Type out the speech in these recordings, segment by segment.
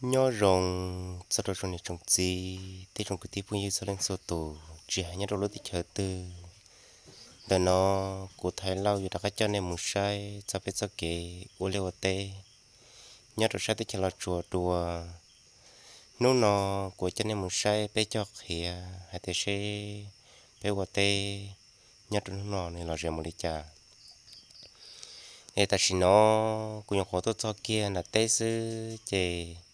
Nyob zoo txog rau tsoom niam tsoom txiv thiab tsoom kwv tij phooj ywg txhua leej txhua tus, tsis hais nyob rau lub teb chaws twg. Ntawm no kuv Thaiv Lauj yuav rov qab coj nej mus saib txog peb txoj kev ua liaj ua teb nyob rau sab teb chaws Los Tsuas dua. Hnub no kuv coj nej mus saib peb cog qhiav hais tias seb peb ua teb nyob rau hnub no nws lom zem mus li cas. Es tam sim no kuv nyuam qhuav tuaj txog kiag nram teb xwb ces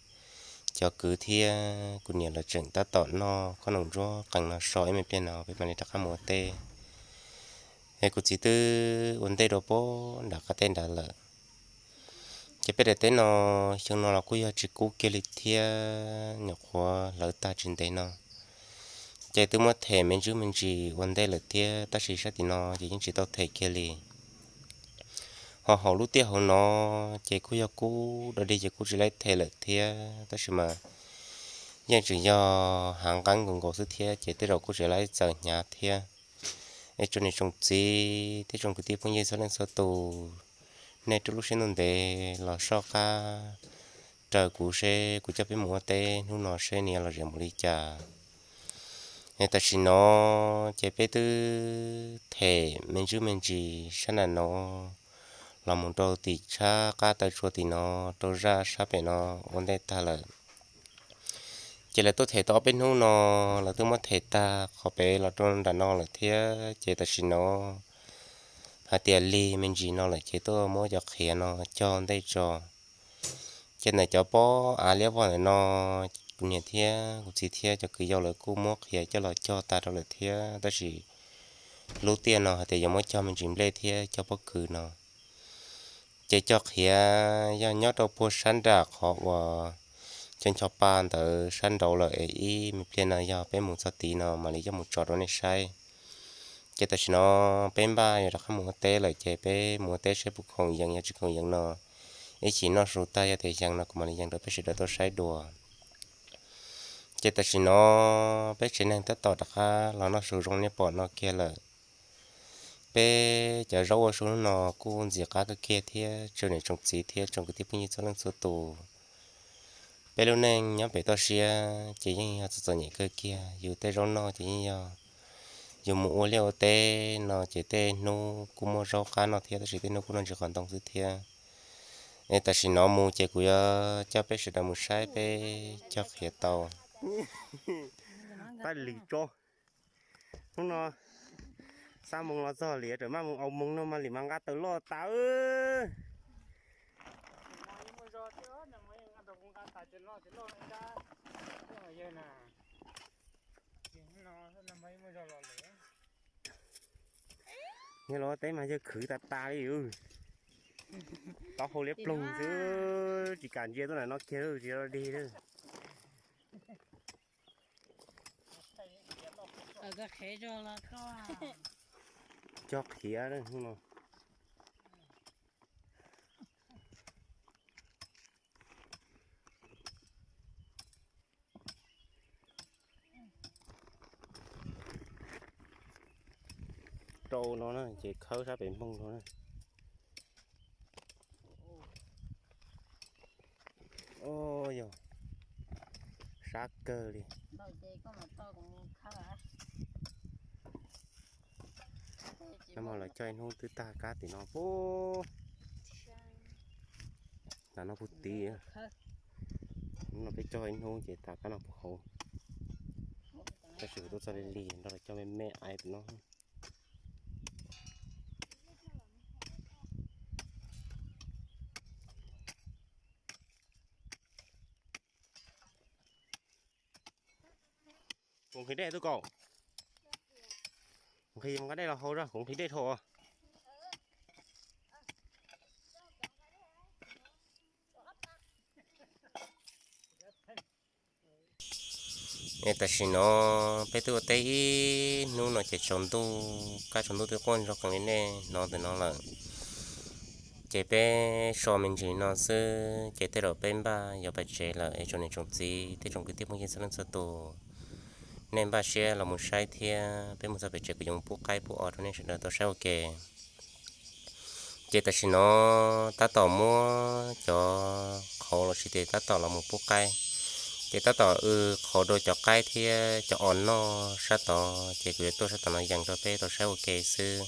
cov kwv thiab kuv niam lawv tseem tab tom noj khob noom ntsuab qees no so ib me pliag no peb mam li rov qab mus ua teb. Es kuv txiv twb ua ntej rau pem nram qab teb nrad lawm. Ces peb daim teb no xyoo no los kuj yog tsis kub kiag li thiab, nyuam qhuav hlawv tag tsis ntev no. Ces twb muab them me ntsis me ntsis ua ntej lawm thiab, tab sis sab tim no ces yeej tsis tau them kiag li. Ho hauv lub tiaj hauv no ces kuj yog kub dog dig ces kuj tsis laib them lawm thiab, tab sis mas yeej tseem yog hav nqeeb nkaus nkaus xwb thiab, ces tej zaum kuj tsis laib txaws hnyav thiab. Es tsoom niam tsoom txiv thiab tsoom kwv tij phooj ywg txhua leej txhua tus, nej rub lub siab ntuj ntev los soj qab raws kuv seb kuv coj peb mus ua teb hnub no seb nws yuav lom zem mus li cas. Es tam sim no ces peb twb them me ntsis me ntsis sab nram no los mus rau tim sab qab taw tsua tim no, rau zaj sab pem no ua ntej tag lawm. Ces lawv tuaj them tau ob peb hnub no, lawv twb muab them tag qhov pem los rau nram no lawm thiab, ces tam sim no hais tias lig me ntsis no lawm ces tuaj muab cov qhiav no cog ntej tso. Ces ntawm cov pob av liab vog ntawm no, kuv niam thiab kuv txiv thiab cov kwv yau lawv kuj muab qhiav coj los cog tas rau lawm thiab, tab sis lub tiaj no hais tias yuav muab cog me ntsis nplej thiab cog pob kws no. Ces cog qhiav yog nyob rau puag sab nram qhov uas cov ncho pa ntawd sab nraud lawm es ib me pliag no yog peb mus txog tid no mam li coj mus tso rau nej saib. Ces tam sim no peb npaj yuav rov qab mus ua teb lawm ces peb mus ua teb seb puas khoom yees, yog tsis khoom yees no ib chim noj su tag yog tias yees no kuv mam li yees rau peb sawv daws tau saib dua. Ces tam sim no peb tsev neeg tab tom rov qab los noj su zoo nej pom no kiag lawm. Peb cov zaub ua su hnub no kuj ntxim qab kawg kiag thiab, tsoom niam tsoom txiv thiab tsoom kwv tij phooj ywg txhua leej txhua tus. Peb lub neej nyob pem toj siab ces yeej yog txom txom nyem kawg kiag, yus tej zaub noj ces yeej yog yus mus ua liaj ua teb no ces tej hnub kuj muaj zaub qab noj thiab, tab sis tej hnub kuj noj ntsis qos ntoo xwb thiab. Es tam sim no mus ces kuv yuav coj peb sawv daws mus saib peb cog qhiav tau. Tab lis tso, hnub no xab moos los txog li, tseem maj moos au moos no mas li mas nqa taws loj tas. Yog los teb mas yawg khwv tas tas li, taub hau liab ploog xwb, tsis kam ntsia tuaj nram no kiag tsis dig. Cog qhiav no. Rau no na ces khawb sab pem npoo rau na. Yog sab kawg li. Nag hmo los cog ib hnub twb tag kab tim no pub. Tam no puag tid, hnub no peb cog ib hnub ces tas kab no puag hauv. Tab sis kuv tuaj txog li lig nrog lawv cog me me aiv pem no. Kuv nqhis dej tuaj kaum. Nqhis nqa dej los hau zog, kuv nqhis dej dhau. Es tam sim no peb twb ua teb ib hnub no ces tsaus ntuj, kab tsaus ntuj twb quaj nroo qees li nej hnov ntawm no lawm. Ces peb so me ntsis no xwb ces tej zaum peb npaj yuav pais tsev lawm es tsoom niam tsoom txiv thiab tsoom kwv tij phooj ywg txhua leej txhua tus, nej npaj siab los mus saib thiab peb mus txog pem tsev kuv yuav mus pub qaib pub os rau nej sawv daws tau saib ua ke. Ces tam sim no tab tom muab cov qhauv los sis tes tab tom los mus pub qaib. Ces tab tom wb qhauv dua cov qaib thiab cov os noj sab tod, ces kuv yuav tuaj sab tom no yees rau peb tau saib ua ke xwb.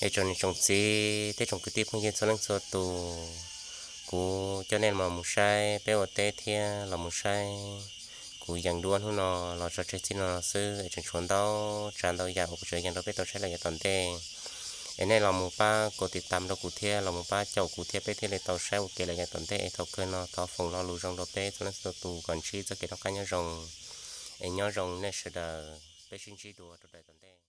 Es tsoom niam tsoom txiv, tej tsoom kwv tij phooj ywg txhua leej txhua tus, kuv coj nej los mus saib peb ua teb thiab los mus saib kuv yees duab hnub no los tso tseg txij no xwb, es tseem tshuav ntau tsav ntau yam uas kuv tseem yees rau peb tau saib lawm yav tom ntej. Es nej los mus pab kov tiv tam rau kuv thiab los mus pab caum kuv thiab peb thiaj li tau saib ua ke lawm yav tom ntej. Es thaum kawg no thov foom lo lus zoo rau peb txhua leej txhua tus kom ntsib txoj kev noj qab nyob zoo. Es nyob zoo nej sawv daws, peb sib ntsib dua rau daim tom ntej.